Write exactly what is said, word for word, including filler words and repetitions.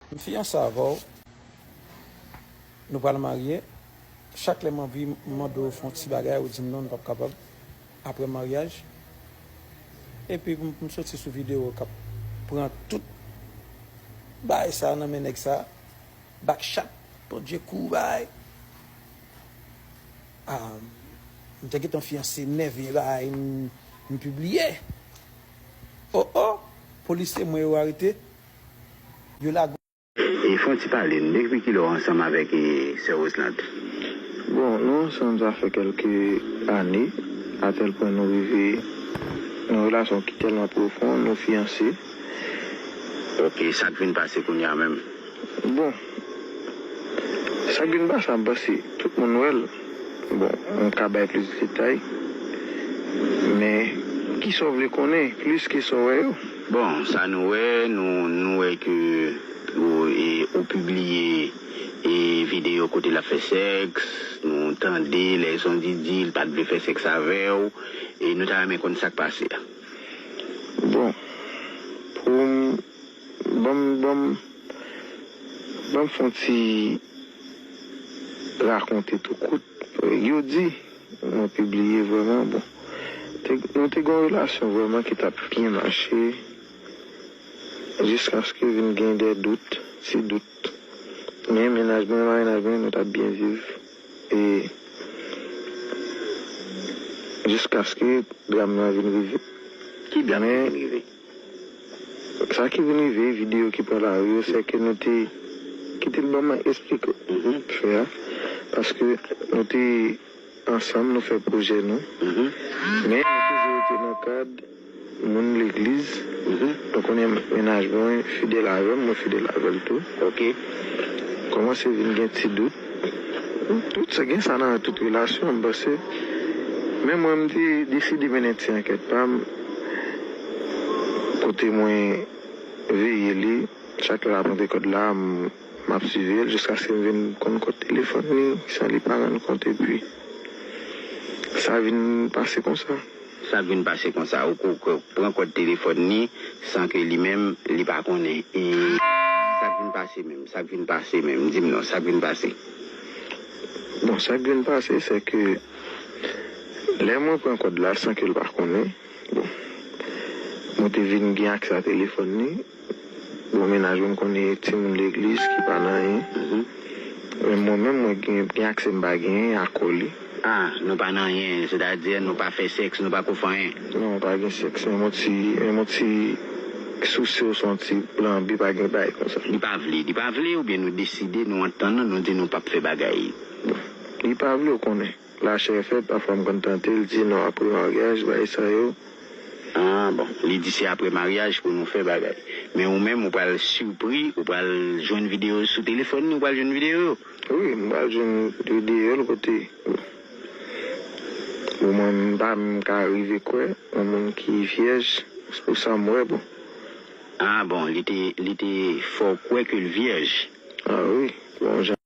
M fiyanse avè w, nou pral marye. Chak lè m anvi mande w fè yon ti bagay, ou di m non, nou p ap kapab. Apre maryaj. Epi m, m soti sou videyo k ap pran tout bagay sa nan men nèg sa. Back shot, Bondye kou bagay. Ah, m te gentan fiyanse, nève bagay, m, m pibliye. Oh, oh, polisye mwen yo arete. Yo lage. E fè yon ti pale n, depi kilè w ansanm avèk, e, sè Roselande? Bon, nou ansanm sa fè kèlke ane, atèl pwen nou rive nan yon relasyon ki tèlman pwofon, nou fiyanse. Ok, sa k vin pase kounye a menm? Bon, sa k vin pase a, m panse tout moun wè l. Bon, m ka bay plis detay, men kisa w vle konnen plis ke sa w wè yo? Bon, sa nou wè, nou, nou wè ke ou, e, ou pibliye, e, videyo kote l ap fè sèks, nou tande lèzon di di l pa t vle fè sèks avè w, e nou ta renmen konn sa k pase a. Bon, pou m, ban m, ban m, ban m fè yon ti rakonte tou kout. Yo di, mwen pibliye vrèman, bon. Te, nou te gen yon relasyon vrèman ki t ap byen mache, jiskaske vin gen de dout, ti dout. Men mennaj mwen, marinaj mwen, nou t ap byen viv. E jiskaske dram nan vin rive. Ki dram ki vin rive? Sa ki vin rive, videyo ki pran lari yo, se ke nou te, kite l ban mwen eksplike w fè a, paske nou te ansanm, nou fè pwojè nou, men nou toujou rete nan kad moun legliz. Nou konnen mennaj mwen fidèl avè m, mwen fidèl avè l tou. Ok. Kòmanse vin gen ti dout. Tout sa gen sa nan tout relasyon, m panse. Men mwen, m te deside mennen ti ankèt pa m, kote mwen veye li, chak lè l ap rantre kòd la, m, m ap siveye l jiskaske m vin konn kòd telefòn li, san li pa rann kont, epi sa vin pase konsa. Sa k vin pase konsa, ou, ou, ou pran kòd telefòn li san ke li menm, li pa konnen. E sa k vin pase menm, sa k vin pase menm, di m non, sa k vin pase. Bon, sa k vin pase, se ke lè mwen pran kòd la san ke l pa konnen, bon, mwen te vin gen aksè a telefòn li. Bon, mennaj mwen konnen timoun legliz ki pa nan anyen. Men mwen menm, mwen gen, gen aksè m pa genyen a kò li. Ah, nou pa nan anyen, sètadi nou pa fè sèks, nou pa ko fè anyen. Non, pa gen sèks, menm yon ti, menm yon ti souse oswa yon ti lanbi, pa gen bagay konsa. Li pa vle, li pa vle, oubyen nou deside, nou antann nou, nou di nou p ap fè bagay? Bon, li pa vle, ou konnen. Lachè fèb, pafwa m konn tante l, di non, apre maryaj, bagay sa yo. Ah, bon, li di se apre maryaj pou nou fè bagay. Men ou menm, ou pral sipri, ou pral jwenn videyo sou telefòn ni, ou pral jwenn videyo yo? Wi, m pral jwenn videyo l kote, bon, mwen, m pa menm ka rive kwè yon moun ki vyèj, pou sa m wè, bon. Ah, bon, li te, li te fè w kwè ke l vyèj? Ah, wi, bon, jan.